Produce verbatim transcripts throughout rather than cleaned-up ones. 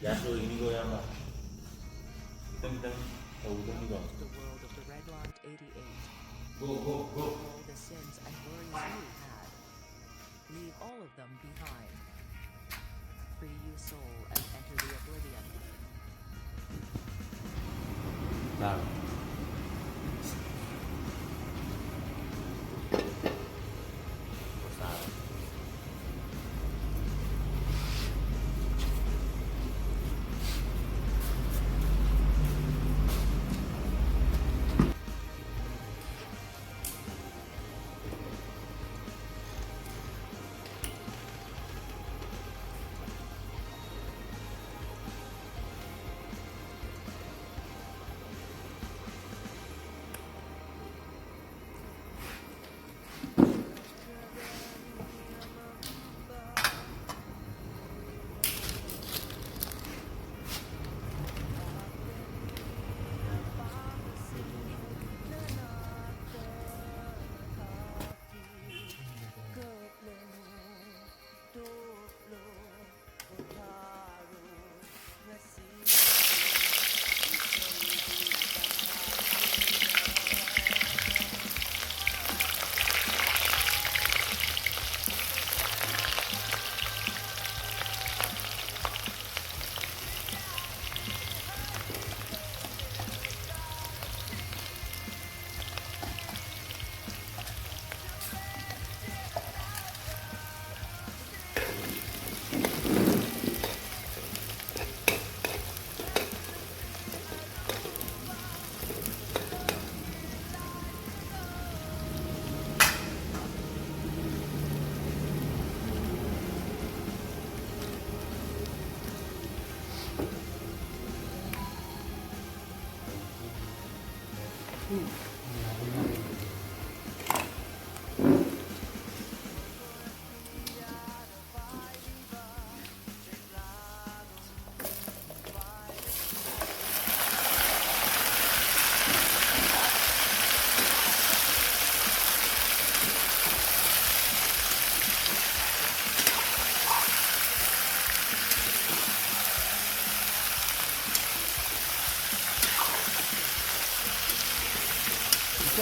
Gas ꯂꯣꯏꯒꯅꯤꯀꯣ, ꯏꯌꯥꯝꯕ꯫ ꯈꯤꯇꯪ ꯈꯤꯇꯪ ꯇꯧꯒꯗꯕꯅꯤꯀꯣ꯫ The world of the Red Light eighty-eight. Go, go, go. All the sins and worries you had. Leave all of them behind. Free your soul and enter the oblivion. Claro.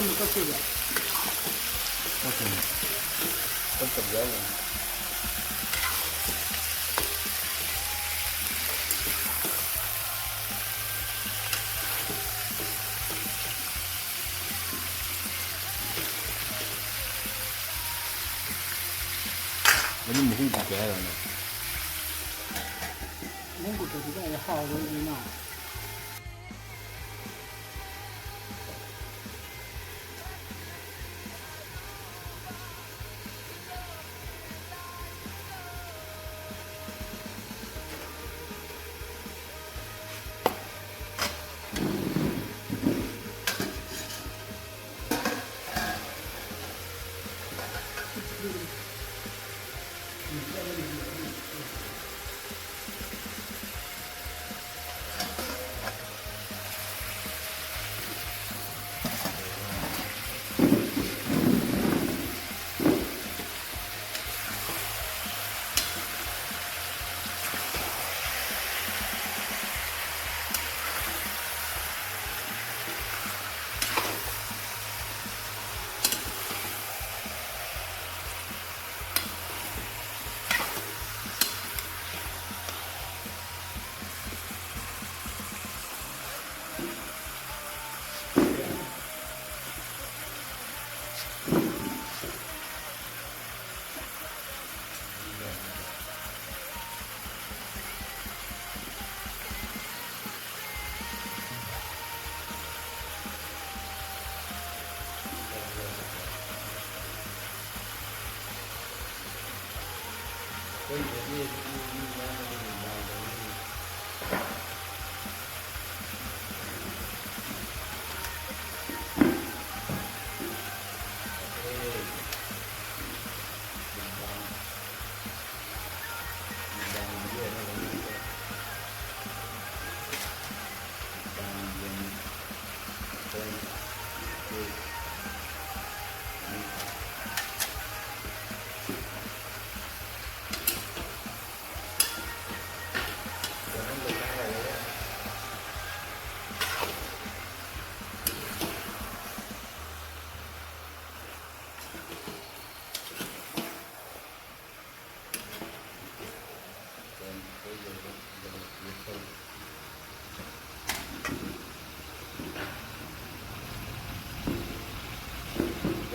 ꯀꯛꯇꯣꯏꯕ? ꯀꯛꯇꯣꯏꯅꯦ꯫ ꯀꯛꯇꯕ ꯌꯥꯎꯔꯣꯏ꯫ ꯑꯗꯨ ꯃꯍꯨ ꯄꯤꯒꯦ ꯍꯥꯏꯔꯣꯅꯦ? ꯅꯪ ꯀꯨꯀꯔꯗꯨꯗ ꯑꯩ ꯍꯥꯎꯔꯣꯏ ꯏꯃꯥ꯫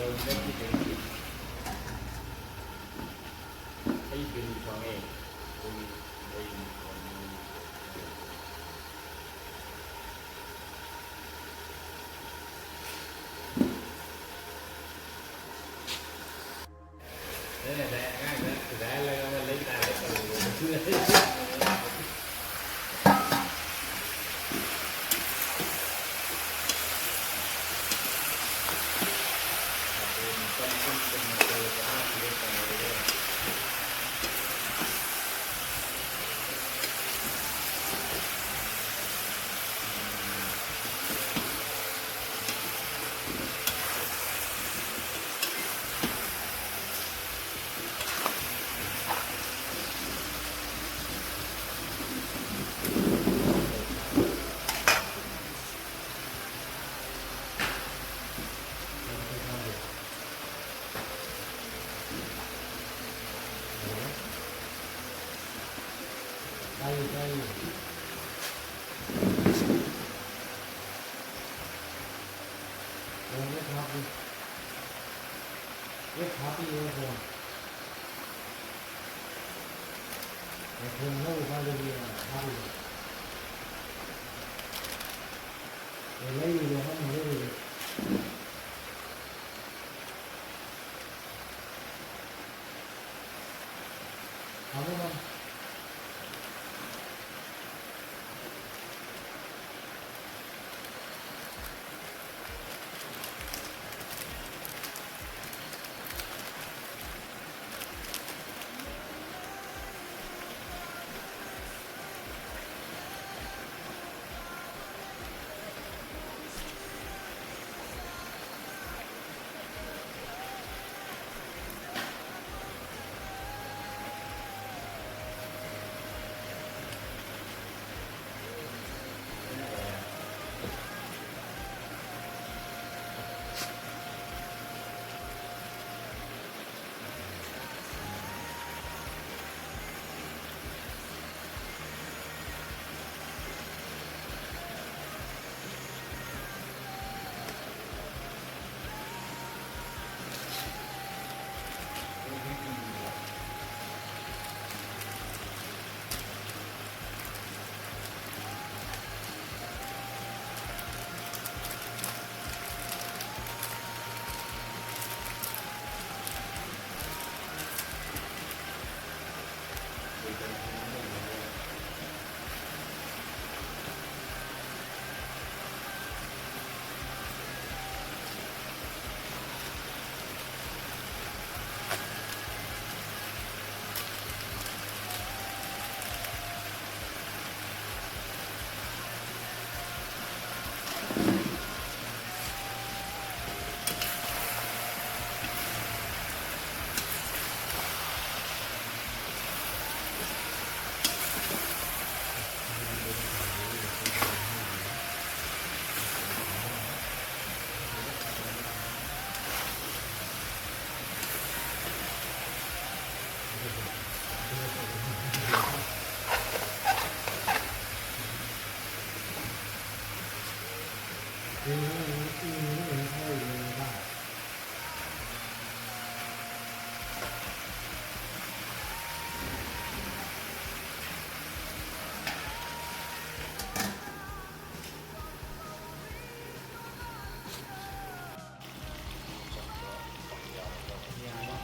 ꯅꯪꯒꯤ ꯀꯩꯅꯣꯒꯤ ꯑꯩ ꯕꯤꯜ ꯐꯪꯉꯦ꯫ ꯑꯗꯨꯒꯤ ꯑꯩ ꯑꯗꯨꯅ ꯉꯁꯥꯏ ꯑꯉꯥꯡꯗ ꯁꯨꯒꯥꯏꯍꯜꯂꯒ ꯑꯃ ꯂꯩ ꯇꯥꯔꯦ ꯇꯧꯔꯤꯕ꯫ ꯇꯥꯏꯌꯦ, ꯇꯥꯏꯌꯦ꯫ ꯐꯣꯟꯁꯦ ꯍꯥꯞꯄꯤ꯫ ꯑꯦꯞꯁ ꯍꯥꯞꯄꯤꯌꯦ ꯐꯣꯟ꯫ ꯑꯦ, ꯐꯣꯟ ꯑꯅꯧꯕ ꯄꯥꯏꯕꯒꯤ ꯍꯥꯞꯄꯤꯕ꯫ ꯑꯦ, ꯂꯩꯔꯨꯔꯦ, ꯑꯃ ꯂꯩꯔꯨꯔꯦ꯫ ꯊꯝꯃꯣ, ꯊꯝꯃꯣ꯫ ꯌꯥꯕ꯫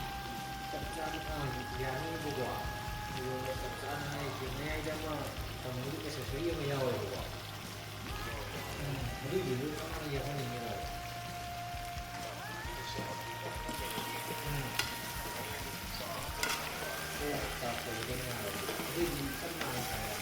ꯆꯞ ꯆꯥꯅ, ꯑꯥ, ꯌꯥꯅꯤꯕꯀꯣ꯫ ꯑꯗꯨꯒ ꯆꯞ ꯆꯥꯅ ꯍꯥꯏꯁꯦ ꯃꯌꯥꯏꯗ ꯑꯃ ꯇꯝꯕꯒꯤ accessory ꯑꯃ ꯌꯥꯎꯋꯦꯕꯀꯣ꯫ ꯎꯝ, ꯑꯗꯨꯏꯗꯨꯁꯨ ꯆꯞ ꯃꯥꯟꯅ ꯌꯥꯎꯍꯟꯅꯤꯡꯉꯦꯕ꯫ ꯎꯝ꯫ ꯑꯦ, ꯆꯥꯛ ꯊꯣꯡꯕꯗ ꯅꯨꯡꯉꯥꯏꯔꯕꯗꯤ꯫ ꯑꯗꯨꯏꯗꯤ ꯆꯞ ꯃꯥꯟꯅꯩ ꯍꯥꯏꯕ꯫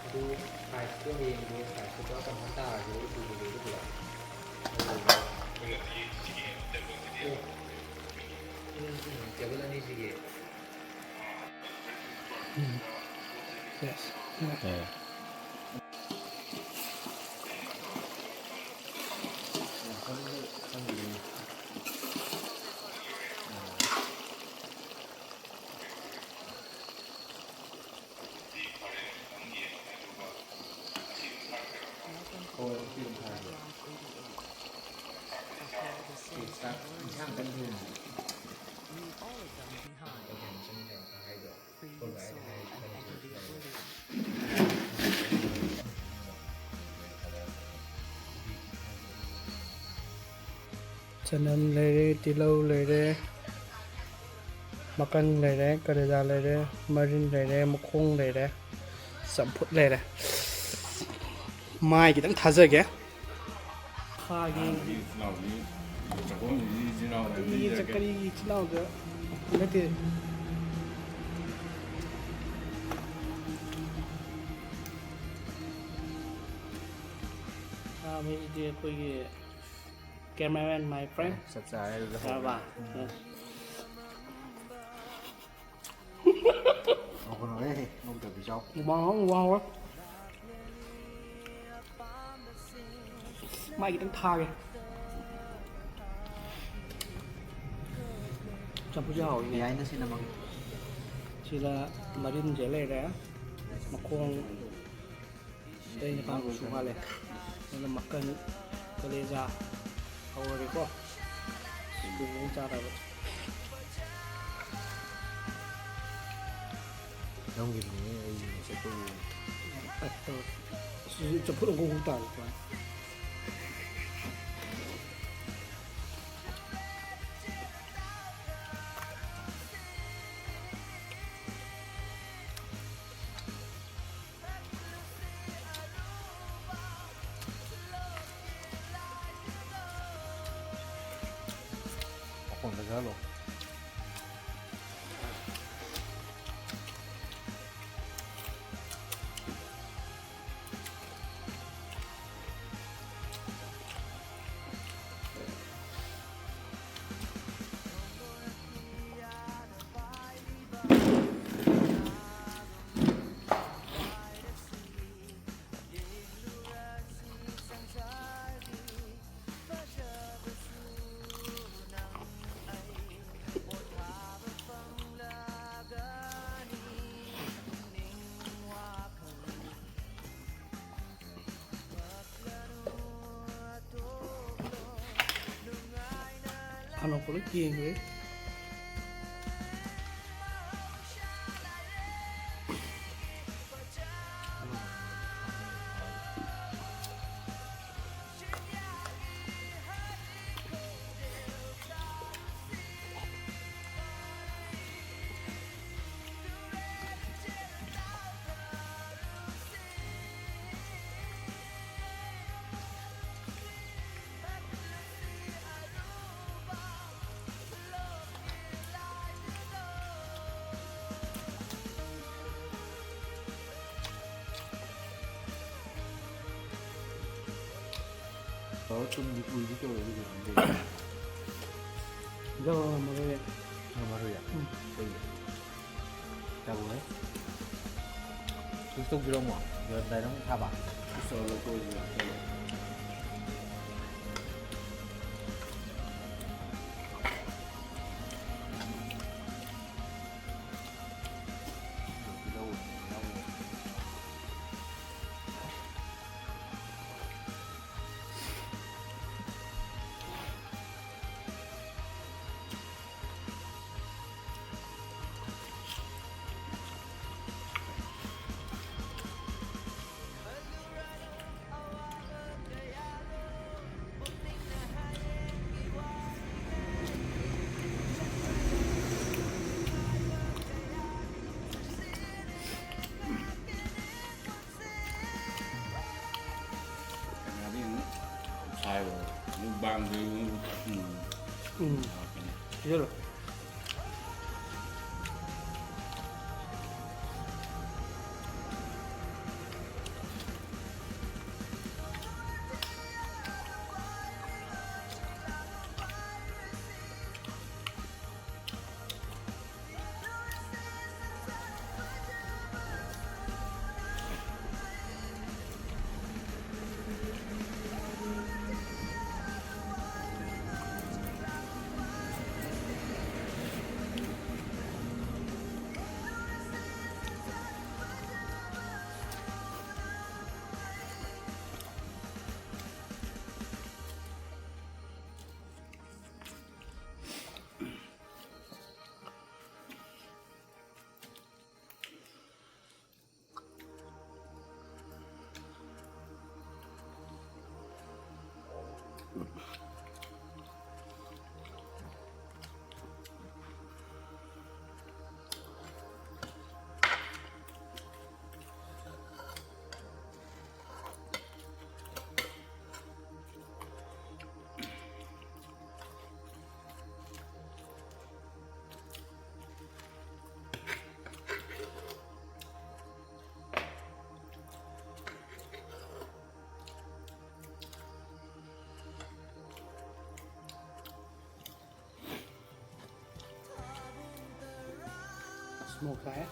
ꯑꯗꯨ price ꯇꯣ ꯍꯌꯦꯡꯗꯣ price ꯇꯣ ꯄꯨꯔꯥ confirm ꯇꯥꯔꯒꯦ, ꯑꯗꯨ ꯄꯨꯕꯗꯣ ꯑꯗꯨ ꯄꯨꯔꯥ꯫ ꯑꯗꯨꯗꯨꯒ ꯑꯦ, ꯎꯝ, ꯎꯝ, table ꯑꯅꯤꯁꯤꯒꯤ꯫ ꯎꯝ꯫ Yes, yes꯫ ꯑꯦ꯫ ꯍꯣꯏ꯫ ꯆꯅꯝ ꯂꯩꯔꯦ, ꯇꯤꯜꯍꯧ ꯂꯩꯔꯦ, ꯃꯀꯟ ꯂꯩꯔꯦ, ꯀꯂꯦꯖꯥ ꯂꯩꯔꯦ, ꯃꯔꯤꯟ ꯂꯩꯔꯦ, ꯃꯈꯣꯡ ꯂꯩꯔꯦ, ꯆꯝꯐꯨꯠ ꯂꯩꯔꯦ꯫ ꯃꯥꯏ ꯈꯤꯇꯪ ꯊꯥꯖꯒꯦ꯫ ꯈꯥꯒꯤ ꯏꯆꯤꯜ ꯏꯅꯥꯎꯗꯤ, ꯆꯥꯛꯈꯨꯝꯁꯤꯗꯤ ꯏꯆꯤꯜ ꯏꯅꯥꯎ ꯀꯔꯤꯒꯤ ꯃꯌꯥꯝ ꯂꯩꯖꯔꯒꯦ꯫ ꯀꯔꯤꯒꯤ ꯏꯆꯤꯜ ꯏꯅꯥꯎꯗ ꯅꯠꯇꯦ꯫ ꯆꯥꯕꯁꯤꯗꯤ ꯑꯩꯈꯣꯏꯒꯤ cameraman, my friend꯫ ꯆꯥꯛ ꯆꯥꯔꯦ ꯑꯗꯨꯗ꯫ ꯆꯥꯔꯕ? ꯎꯝ꯫ ꯅꯣꯛꯀꯅꯨꯍꯦ, ꯅꯣꯛꯇꯕꯤ ꯆꯥꯎ꯫ ꯍꯨꯃꯥꯡ ꯑꯃ ꯋꯥꯡꯉꯣ꯫ ꯃꯥꯏ ꯈꯤꯇꯪ ꯊꯥꯒꯦ꯫ ꯆꯝꯐꯨꯠꯁꯦ ꯍꯥꯎꯋꯤꯅꯦ꯫ ꯌꯥꯏꯅ ꯁꯤꯅ ꯃꯪ꯫ ꯁꯤꯗ ꯃꯔꯤꯟꯁꯦ ꯂꯩꯔꯦ, ꯃꯈꯣꯡ ꯑꯇꯩ ꯅꯤꯄꯥꯟꯃꯨꯛꯁꯨ ꯋꯥꯠꯂꯦ꯫ ꯑꯗꯨꯅ ꯃꯀꯟ, ꯀꯂꯦꯖꯥ ꯍꯧꯔꯒꯦꯀꯣ꯫ ꯁꯤꯡꯖꯨ ꯑꯃ ꯆꯥꯅꯕ꯫ ꯅꯪꯒꯤꯅꯦ, ꯑꯩꯒꯤ ꯆꯠꯄꯒꯤ꯫ ꯑꯁ, ꯇꯧꯔꯦ꯫ ꯁꯤꯁꯨ ꯆꯝꯐꯨꯠ ꯑꯃꯨꯛ ꯍꯧꯕ ꯇꯥꯔꯦꯀꯣ꯫ ꯃꯈꯣꯟ ꯐꯖꯍꯜꯂꯣ꯫ ꯂꯣꯏ ꯀꯦꯟꯈ꯭ꯔꯦ꯫ ꯇꯧꯔ ꯇꯨꯝꯗꯤ ꯎꯏꯗꯤ ꯇꯧꯋꯦ ꯑꯗꯨꯒ ꯑꯗꯨꯝ ꯂꯩ꯫ ꯌꯥꯎꯔ ꯃꯔꯣꯏ ꯌꯥꯏ꯫ ꯉꯝꯃꯔꯣꯏ ꯌꯥꯏ꯫ ꯎꯝ꯫ ꯀꯩꯒꯤ? ꯇꯧꯔꯣꯏ꯫ ꯀꯩꯁꯨ ꯇꯧꯕꯤꯔꯝꯃꯣ꯫ ꯌꯣꯜꯂꯝꯗꯥꯏꯗ ꯑꯃꯨꯛ ꯊꯥꯕ꯫ ꯀꯩꯁꯨ ꯇꯧꯔꯣꯏ, ꯇꯣꯛꯑꯁꯤ꯫ ꯀꯩꯅꯣꯗꯤ ꯑꯃꯨꯛ ꯁꯥꯏꯕ, ꯑꯃꯨꯛ ꯕꯥꯡꯗꯣꯏ, ꯑꯃꯨꯛ ꯎꯝ꯫ ꯎꯝ꯫ ꯄꯤꯖꯔꯣ꯫ Smoke ꯂꯥꯛꯑꯦ꯫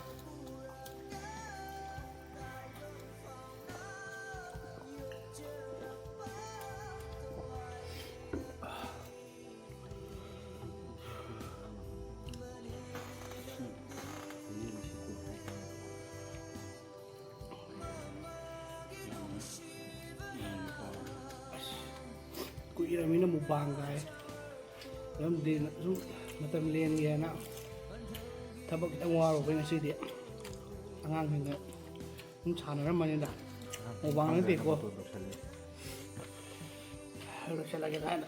ꯀꯨꯏꯔꯕꯅꯤꯅ mukbang ꯀꯥꯏ꯫ ꯃꯔꯝꯗꯤ ꯁꯨꯝ ꯃꯇꯝ ꯂꯦꯟꯒꯦꯅ ꯊꯕꯛ ꯈꯤꯇꯪ ꯋꯥꯔꯨꯕꯩ ꯉꯁꯤꯗꯤ ꯑꯉꯥꯡꯁꯤꯡꯒ ꯁꯨꯝ ꯁꯥꯟꯅꯔꯝꯕꯅꯤꯗ꯫ Mukbang ꯅꯠꯇꯦꯀꯣ꯫ ꯂꯣꯏꯁꯜꯂꯦ꯫ ꯂꯣꯏꯁꯜꯂꯒꯦ ꯍꯥꯏꯅ꯫